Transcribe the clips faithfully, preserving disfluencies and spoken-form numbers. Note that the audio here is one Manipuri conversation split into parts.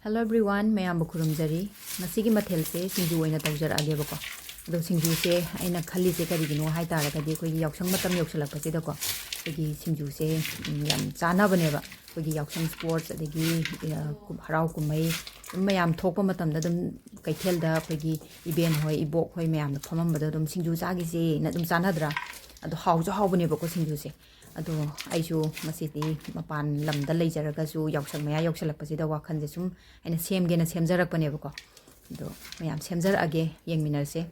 Hello everyone, ꯃꯌꯥꯝꯕꯨ ꯈꯨꯔꯨꯝꯖꯔꯤ꯫ ꯉꯁꯤꯒꯤ ꯃꯊꯦꯜꯁꯦ ꯁꯤꯡꯖꯨ ꯑꯣꯏꯅ ꯇꯧꯖꯔꯛꯑꯒꯦꯕꯀꯣ꯫ ꯑꯗꯣ ꯁꯤꯡꯖꯨꯁꯦ ꯑꯩꯅ ꯈꯜꯂꯤꯁꯦ ꯀꯔꯤꯒꯤꯅꯣ ꯍꯥꯏ ꯇꯥꯔꯒꯗꯤ, ꯑꯩꯈꯣꯏꯒꯤ ꯌꯥꯎꯁꯪ ꯃꯇꯝ ꯌꯧꯁꯤꯜꯂꯛꯄꯁꯤꯗꯀꯣ, ꯑꯩꯈꯣꯏꯒꯤ ꯁꯤꯡꯖꯨꯁꯦ, ꯎꯝ, ꯌꯥꯝ ꯆꯥꯅꯕꯅꯦꯕ꯫ ꯑꯩꯈꯣꯏꯒꯤ ꯌꯥꯎꯁꯪ sports, ꯑꯗꯒꯤ, ꯑ, ꯀꯨꯝ-, ꯍꯔꯥꯎ ꯀꯨꯝꯍꯩ ꯑꯗꯨꯝ ꯃꯌꯥꯝ ꯊꯣꯛꯄ ꯃꯇꯝꯗ ꯑꯗꯨꯝ ꯀꯩꯊꯦꯜꯗ ꯑꯩꯈꯣꯏꯒꯤ ꯏꯕꯦꯟ ꯍꯣꯏ, ꯏꯕꯣꯛ ꯍꯣꯏ ꯃꯌꯥꯝꯅ ꯐꯝꯃꯝꯕꯗ ꯑꯗꯨꯝ ꯁꯤꯡꯖꯨ ꯆꯥꯈꯤꯁꯦꯅ ꯑꯗꯨꯝ ꯆꯥꯅꯗ꯭ꯔꯥ? ꯑꯗꯣ ꯍꯥꯎꯁꯨ ꯍꯥꯎꯕꯅꯦꯕꯀꯣ ꯁꯤꯡꯖꯨꯁꯦ꯫ ꯑꯗꯣ ꯑꯩꯁꯨ ꯉꯁꯤꯗꯤ ꯃꯄꯥꯟ ꯂꯝꯗ ꯂꯩꯖꯔꯒꯁꯨ, ꯌꯥꯎꯁꯪ ꯃꯌꯥ ꯌꯧꯁꯤꯜꯂꯛꯄꯁꯤꯗ ꯋꯥꯈꯜꯁꯦ ꯁꯨꯝ ꯑꯩꯅ ꯁꯦꯝꯒꯦꯅ ꯁꯦꯝꯖꯔꯛꯄꯅꯦꯕꯀꯣ꯫ ꯑꯗꯣ ꯃꯌꯥꯝ ꯁꯦꯝꯖꯔꯛꯑꯒꯦ, ꯌꯦꯡꯃꯤꯟꯅꯔꯁꯦ꯫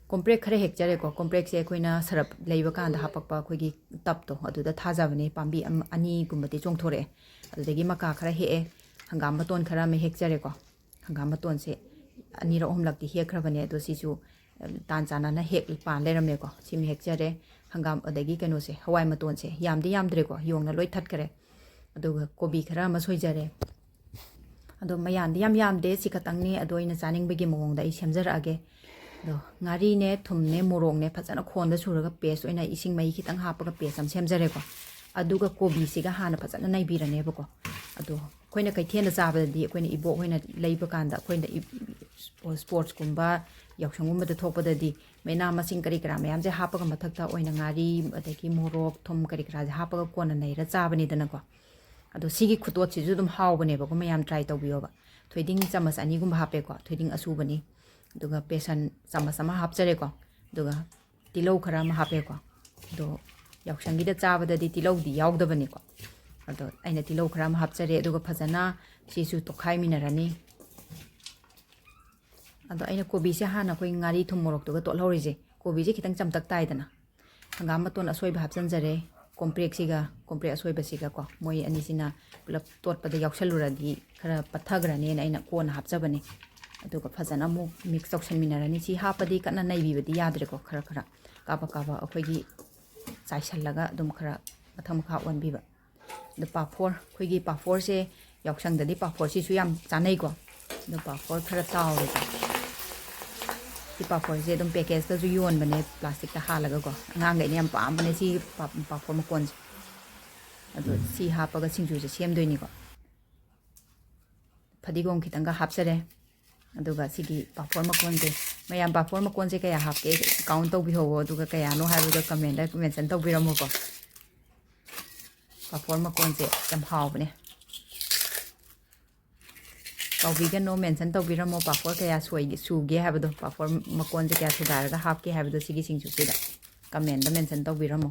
ꯀꯣꯝꯄ꯭ꯔꯦꯛ ꯈꯔ ꯍꯦꯛꯆꯔꯦꯀꯣ꯫ ꯀꯣꯝꯄ꯭ꯔꯦꯛꯁꯦ ꯑꯩꯈꯣꯏꯅ ꯁꯔꯞ ꯂꯩꯕ ꯀꯥꯟꯗ ꯍꯥꯞꯄꯛꯄ ꯑꯩꯈꯣꯏꯒꯤ ꯇꯞꯇꯣ, ꯑꯗꯨꯗ ꯊꯥꯖꯕꯅꯦ꯫ ꯄꯥꯝꯕꯤ ꯑꯃ, ꯑꯅꯤꯒꯨꯝꯕꯗꯤ ꯆꯣꯡꯊꯣꯔꯛꯑꯦ꯫ ꯑꯗꯨꯗꯒꯤ ꯃꯀꯥ ꯈꯔ ꯍꯦꯛꯑꯦ, ꯍꯪꯒꯥꯝ ꯃꯇꯣꯟ ꯈꯔ ꯑꯃ ꯍꯦꯛꯆꯔꯦꯀꯣ꯫ ꯍꯪꯒꯥꯝ ꯃꯇꯣꯟꯁꯦ ꯑꯅꯤꯔꯛ ꯑꯍꯨꯝꯂꯛꯇꯤ ꯍꯦꯛꯈ꯭ꯔꯕꯅꯦ, ꯑꯗꯣ ꯁꯤꯁꯨ, ꯑ, ꯇꯥꯟ ꯆꯥꯟꯅꯅ ꯍꯦꯛ ꯄꯥꯟ ꯂꯩꯔꯝꯃꯦꯀꯣ꯫ ꯁꯤꯃ ꯍꯦꯛꯆꯔꯦ꯫ ꯍꯪꯒꯥꯝ, ꯑꯗꯒꯤ ꯀꯩꯅꯣꯁꯦ, ꯍꯋꯥꯏ ꯃꯇꯣꯟꯁꯦ ꯌꯥꯝꯗꯤ ꯌꯥꯝꯗ꯭ꯔꯦꯀꯣ, ꯌꯣꯡꯅ ꯂꯣꯏ ꯊꯠꯈ꯭ꯔꯦ꯫ ꯑꯗꯨꯒ ꯀꯣꯕꯤ ꯈꯔ ꯑꯃ ꯁꯣꯏꯖꯔꯦ꯫ ꯑꯗꯣ ꯃꯌꯥꯝꯗꯤ ꯌꯥꯝ ꯌꯥꯝꯗꯦ, ꯁꯤ ꯈꯛꯇꯪꯅꯤ꯫ ꯑꯗꯣ ꯑꯩꯅ ꯆꯥꯅꯤꯡꯕꯒꯤ ꯃꯑꯣꯡꯗ ꯑꯩ ꯁꯦꯝꯖꯔꯛꯑꯒꯦ꯫ ꯑꯗꯣ ꯉꯥꯔꯤꯅꯦ, ꯊꯨꯝꯅꯦ, ꯃꯣꯔꯣꯛꯅꯦ ꯐꯖꯅ ꯈꯣꯟꯗ ꯁꯨꯔꯒ paste ꯑꯣꯏꯅ ꯏꯁꯤꯡ ꯃꯍꯤ ꯈꯤꯇꯪ ꯍꯥꯞꯄꯒ paste ꯑꯃ ꯁꯦꯝꯖꯔꯦꯀꯣ꯫ ꯑꯗꯨꯒ ꯀꯣꯕꯤꯁꯤꯒ ꯍꯥꯟꯅ ꯐꯖꯅ ꯅꯩꯕꯤꯔꯅꯦꯕꯀꯣ꯫ ꯑꯗꯣ ꯑꯩꯈꯣꯏꯅ ꯀꯩꯊꯦꯜꯗ ꯆꯥꯕꯗꯗꯤ, ꯑꯩꯈꯣꯏꯅ ꯏꯕꯣꯛ ꯍꯣꯏꯅ ꯂꯩꯕ ꯀꯥꯟꯗ, ꯑꯩꯈꯣꯏꯅ ꯏ-, sportsꯀꯨꯝꯕ ꯌꯥꯎꯁꯪꯒꯨꯝꯕꯗ ꯊꯣꯛꯄꯗꯗꯤ ꯃꯅꯥ ꯃꯁꯤꯡ ꯀꯔꯤ ꯀꯔꯥ ꯃꯌꯥꯝꯁꯦ ꯍꯥꯞꯄꯒ ꯃꯊꯛꯇ ꯑꯣꯏꯅ ꯉꯥꯔꯤ, ꯑꯗꯒꯤ ꯃꯣꯔꯣꯛ, ꯊꯨꯝ ꯀꯔꯤ ꯀꯔꯥꯁꯦ ꯍꯥꯞꯄꯒ ꯀꯣꯟꯅ ꯅꯩꯔ ꯆꯥꯕꯅꯤꯗꯅꯀꯣ꯫ ꯑꯗꯣ ꯁꯤꯒꯤ ꯈꯨꯇꯣꯠꯁꯤꯁꯨ ꯑꯗꯨꯝ ꯍꯥꯎꯕꯅꯦꯕꯀꯣ, ꯃꯌꯥꯝ try ꯇꯧꯕꯤꯌꯣꯕ꯫ ꯊꯣꯏꯗꯤꯡ ꯆꯥꯃꯁ ꯑꯅꯤꯒꯨꯝꯕ ꯍꯥꯞꯄꯦꯀꯣ, ꯊꯣꯏꯗꯤꯡ ꯑꯁꯨꯕꯅꯤ꯫ ꯑꯗꯨꯒ ꯕꯦꯁꯟ ꯆꯥꯃꯁ ꯑꯃ ꯍꯥꯞꯆꯔꯦꯀꯣ꯫ ꯑꯗꯨꯒ ꯇꯤꯜꯍꯧ ꯈꯔ ꯑꯃ ꯍꯥꯞꯄꯦꯀꯣ꯫ ꯑꯗꯣ ꯌꯥꯎꯁꯪꯒꯤꯗ ꯆꯥꯕꯗꯗꯤ ꯇꯤꯜꯍꯧꯗꯤ ꯌꯥꯎꯗꯕꯅꯤꯀꯣ꯫ ꯑꯗꯣ ꯑꯩꯅ ꯇꯤꯜꯍꯧ ꯈꯔ ꯑꯃ ꯍꯥꯞꯆꯔꯦ, ꯑꯗꯨꯒ ꯐꯖꯅ ꯁꯤꯁꯨ ꯇꯣꯠꯈꯥꯏꯃꯤꯟꯅꯔꯅꯤ꯫ ꯑꯗꯣ ꯑꯩꯅ ꯀꯣꯕꯤꯁꯦ ꯍꯥꯟꯅ ꯑꯩꯈꯣꯏ ꯉꯥꯔꯤ ꯊꯨꯝ ꯃꯣꯔꯣꯛꯇꯨꯒ ꯇꯣꯠꯍꯧꯔꯤꯁꯦ, ꯀꯣꯕꯤꯁꯦ ꯈꯤꯇꯪ ꯆꯝꯇꯛ ꯇꯥꯏꯗꯅ꯫ ꯍꯪꯒꯥꯝ ꯃꯇꯣꯟ ꯑꯁꯣꯏꯕ ꯍꯥꯞꯆꯤꯟꯖꯔꯦ, ꯀꯣꯝꯄ꯭ꯔꯦꯛꯁꯤꯒ, ꯀꯣꯝꯄ꯭ꯔꯦꯛ ꯑꯁꯣꯏꯕꯁꯤꯒꯀꯣ, ꯃꯣꯏ ꯑꯅꯤꯁꯤꯅ ꯄꯨꯂꯞ ꯇꯣꯠꯄꯗ ꯌꯥꯎꯁꯜꯂꯨꯔꯗꯤ ꯈꯔ ꯄꯠꯊꯈ꯭ꯔꯅꯦꯅ ꯑꯩꯅ ꯀꯣꯟꯅ ꯍꯥꯞꯆꯕꯅꯦ꯫ ꯑꯗꯨꯒ ꯐꯖꯅ ꯑꯃꯨꯛ mix ꯇꯧꯁꯟꯃꯤꯟꯅꯔꯅꯤ꯫ ꯁꯤ ꯍꯥꯞꯄꯗꯤ ꯀꯟꯅ ꯅꯩꯕꯤꯕꯗꯤ ꯌꯥꯗ꯭ꯔꯦꯀꯣ, ꯈꯔ ꯈꯔ ꯀꯥꯕꯛ ꯀꯥꯕꯛ ꯑꯩꯈꯣꯏꯒꯤ ꯆꯥꯏꯁꯜꯂꯒ ꯑꯗꯨꯝ ꯈꯔ ꯃꯊꯪ ꯃꯈꯥ ꯑꯣꯟꯕꯤꯕ꯫ ꯑꯗꯣ ꯄꯥꯐꯣꯔ, ꯑꯩꯈꯣꯏꯒꯤ ꯄꯥꯐꯣꯔꯁꯦ, ꯌꯥꯎꯁꯪꯗꯗꯤ ꯄꯥꯐꯣꯔꯁꯤꯁꯨ ꯌꯥꯝ ꯆꯥꯅꯩꯀꯣ꯫ ꯑꯗꯣ ꯄꯥꯐꯣꯔ ꯈꯔ ꯇꯥꯎꯔꯦꯀꯣ꯫ ꯁꯤ ꯄꯥꯐꯣꯔꯁꯦ ꯑꯗꯨꯝ packageꯇꯁꯨ ꯌꯣꯟꯕꯅꯦ, plasticꯇ ꯍꯥꯜꯂꯒꯀꯣ꯫ ꯑꯉꯥꯡꯈꯩꯅ ꯌꯥꯝ ꯄꯥꯝꯕꯅꯦ ꯁꯤ ꯄꯥ-, ꯄꯥꯐꯣꯔ ꯃꯀꯣꯟꯁꯦ꯫ ꯑꯗꯣ ꯁꯤ ꯍꯥꯞꯄꯒ ꯁꯤꯡꯖꯨꯁꯦ ꯁꯦꯝꯗꯣꯏꯅꯤꯀꯣ꯫ ꯐꯗꯤꯒꯣꯝ ꯈꯤꯇꯪꯒ ꯍꯥꯞꯆꯔꯦ꯫ ꯑꯗꯨꯒ ꯁꯤꯒꯤ ꯄꯥꯐꯣꯔ ꯃꯀꯣꯟꯁꯦ, ꯃꯌꯥꯝ ꯄꯥꯐꯣꯔ ꯃꯀꯣꯟꯁꯦ ꯀꯌꯥ ꯍꯥꯞꯀꯦ ꯀꯥꯎꯟ ꯇꯧꯕꯤꯍꯧꯋꯣ, ꯑꯗꯨꯒ ꯀꯌꯥꯅꯣ ꯍꯥꯏꯕꯗꯣ ꯀꯃꯦꯟꯗ ꯃꯦꯟꯁꯟ ꯇꯧꯕꯤꯔꯝꯃꯨꯀꯣ꯫ ꯄꯥꯐꯣꯔ ꯃꯀꯣꯟꯁꯦ ꯌꯥꯝ ꯍꯥꯎꯕꯅꯦ꯫ ꯀꯥꯎꯕꯤꯒꯅꯣ, ꯃꯦꯟꯁꯟ ꯇꯧꯕꯤꯔꯝꯃꯣ ꯄꯥꯐꯣꯔ ꯀꯌꯥ ꯁꯣꯏꯒꯦ, ꯁꯨꯒꯦ ꯍꯥꯏꯕꯗꯣ, ꯄꯥꯐꯣꯔ ꯃꯀꯣꯟꯁꯦ ꯀꯌꯥ ꯊꯨꯒꯥꯏꯔꯒ ꯍꯥꯞꯀꯦ ꯍꯥꯏꯕꯗꯣ ꯁꯤꯒꯤ ꯁꯤꯡꯖꯨꯁꯤꯗ ꯀꯃꯦꯟꯗ ꯃꯦꯟꯁꯟ ꯇꯧꯕꯤꯔꯝꯃꯣ꯫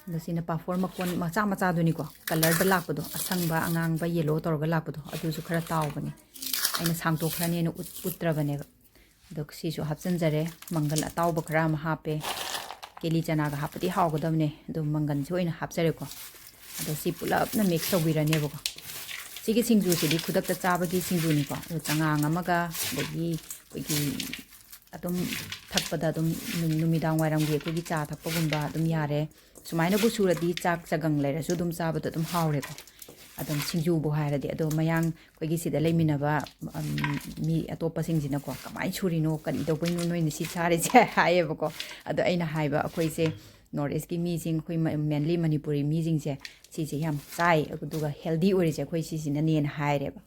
ꯑꯗꯣ ꯁꯤꯅ ꯄꯥꯐꯣꯔ ꯃꯀꯣꯟ ꯃꯆꯥ ꯃꯆꯥꯗꯨꯅꯤꯀꯣ, ꯀꯂꯔꯗ ꯂꯥꯛꯄꯗꯣ, ꯑꯁꯪꯕ, ꯑꯉꯥꯡꯕ, ꯌꯦꯂꯣ ꯇꯧꯔꯒ ꯂꯥꯛꯄꯗꯣ, ꯑꯗꯨꯁꯨ ꯈꯔ ꯇꯥꯎꯕꯅꯦ꯫ ꯑꯩꯅ ꯁꯥꯡꯇꯣꯛꯈ꯭ꯔꯅꯦꯅ ꯎꯠ-, ꯎꯠꯇ꯭ꯔꯕꯅꯦꯕ꯫ ꯑꯗꯣ ꯁꯤꯁꯨ ꯍꯥꯞꯆꯤꯟꯖꯔꯦ꯫ ꯃꯪꯒꯜ ꯑꯇꯥꯎꯕ ꯈꯔ ꯑꯃ ꯍꯥꯞꯄꯦ꯫ ꯀꯦꯂꯤ ꯆꯅꯥꯒ ꯍꯥꯞꯄꯗꯤ ꯍꯥꯎꯒꯗꯕꯅꯦ, ꯑꯗꯣ ꯃꯪꯒꯜꯁꯤ ꯑꯣꯏꯅ ꯍꯥꯞꯆꯔꯦꯀꯣ꯫ ꯑꯗꯣ ꯁꯤ ꯄꯨꯂꯞꯅ ꯃꯤꯛꯁ ꯇꯧꯕꯤꯔꯅꯦꯕꯀꯣ꯫ ꯁꯤꯒꯤ ꯁꯤꯡꯖꯨꯁꯤꯗꯤ ꯈꯨꯗꯛꯇ ꯆꯥꯕꯒꯤ ꯁꯤꯡꯖꯨꯅꯤꯀꯣ꯫ ꯑꯗꯣ ꯆꯉꯥꯡ ꯑꯃꯒ, ꯑꯗꯒꯤ ꯑꯩꯈꯣꯏꯒꯤ ꯑꯗꯨꯝ ꯊꯛꯄꯗ ꯑꯗꯨꯝ ꯅꯨ-, ꯅꯨꯃꯤꯗꯥꯡ ꯋꯥꯏꯔꯝꯒꯤ ꯑꯩꯈꯣꯏꯒꯤ ꯆꯥ ꯊꯛꯄꯒꯨꯝꯕ ꯑꯗꯨꯝ ꯌꯥꯔꯦ꯫ ꯁꯨꯃꯥꯏꯅꯕꯨ ꯁꯨꯔꯗꯤ ꯆꯥꯛ ꯆꯒꯪ ꯂꯩꯔꯁꯨ ꯑꯗꯨꯝ ꯆꯥꯕꯗ ꯑꯗꯨꯝ ꯍꯥꯎꯔꯦꯀꯣ꯫ ꯑꯗꯨꯝ ꯁꯤꯡꯖꯨꯕꯨ ꯍꯥꯏꯔꯗꯤ, ꯑꯗꯣ ꯃꯌꯥꯡ ꯑꯩꯈꯣꯏꯒꯤ ꯁꯤꯗ ꯂꯩꯃꯤꯟꯅꯕ, ꯎꯝ, ꯃꯤ ꯑꯇꯣꯞꯄꯁꯤꯡꯁꯤꯅꯀꯣ, "ꯀꯃꯥꯏꯅ ꯁꯨꯔꯤꯅꯣ, ꯀꯔꯤ ꯇꯧꯕꯩꯅꯣ ꯅꯣꯏꯅ ꯁꯤ ꯆꯥꯔꯤꯁꯦ?" ꯍꯥꯏꯌꯦꯕꯀꯣ꯫ ꯑꯗꯣ ꯑꯩꯅ ꯍꯥꯏꯕ, ꯑꯩꯈꯣꯏꯁꯦ ꯅꯣꯔꯠ ꯏꯁꯀꯤ ꯃꯤꯁꯤꯡ, ꯑꯩꯈꯣꯏ ꯃ-, ꯃꯦꯟꯂꯤ ꯃꯅꯤꯄꯨꯔꯤ ꯃꯤꯁꯤꯡꯁꯦ ꯁꯤꯁꯦ ꯌꯥꯝ ꯆꯥꯏ, ꯑꯗꯨꯒ ꯍꯦꯜꯗꯤ ꯑꯣꯏꯔꯤꯁꯦ ꯑꯩꯈꯣꯏ ꯁꯤꯁꯤꯅꯅꯦꯅ ꯍꯥꯏꯔꯦꯕ꯫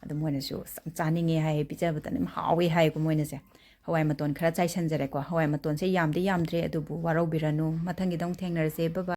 ꯑꯗꯣ ꯃꯣꯏꯅꯁꯨ, "ꯑꯁ, ꯌꯥꯝ ꯆꯥꯅꯤꯡꯉꯦ" ꯍꯥꯏꯌꯦ, ꯄꯤꯖꯕꯗ ꯑꯗꯨꯝ ꯍꯥꯎꯋꯦ ꯍꯥꯏꯌꯦꯀꯣ ꯃꯣꯏꯅꯁꯦ꯫ ꯍꯋꯥꯏ ꯃꯇꯣꯟ ꯈꯔ ꯆꯥꯏꯁꯟꯖꯔꯦꯀꯣ꯫ ꯍꯋꯥꯏ ꯃꯇꯣꯟꯁꯦ ꯌꯥꯝꯗꯤ ꯌꯥꯝꯗ꯭ꯔꯦ, ꯑꯗꯨꯕꯨ ꯋꯥꯔꯧꯕꯤꯔꯅꯨ꯫ ꯃꯊꯪꯒꯤꯗ ꯑꯃꯨꯛ ꯊꯦꯡꯅꯔꯁꯦ꯫ Bye bye꯫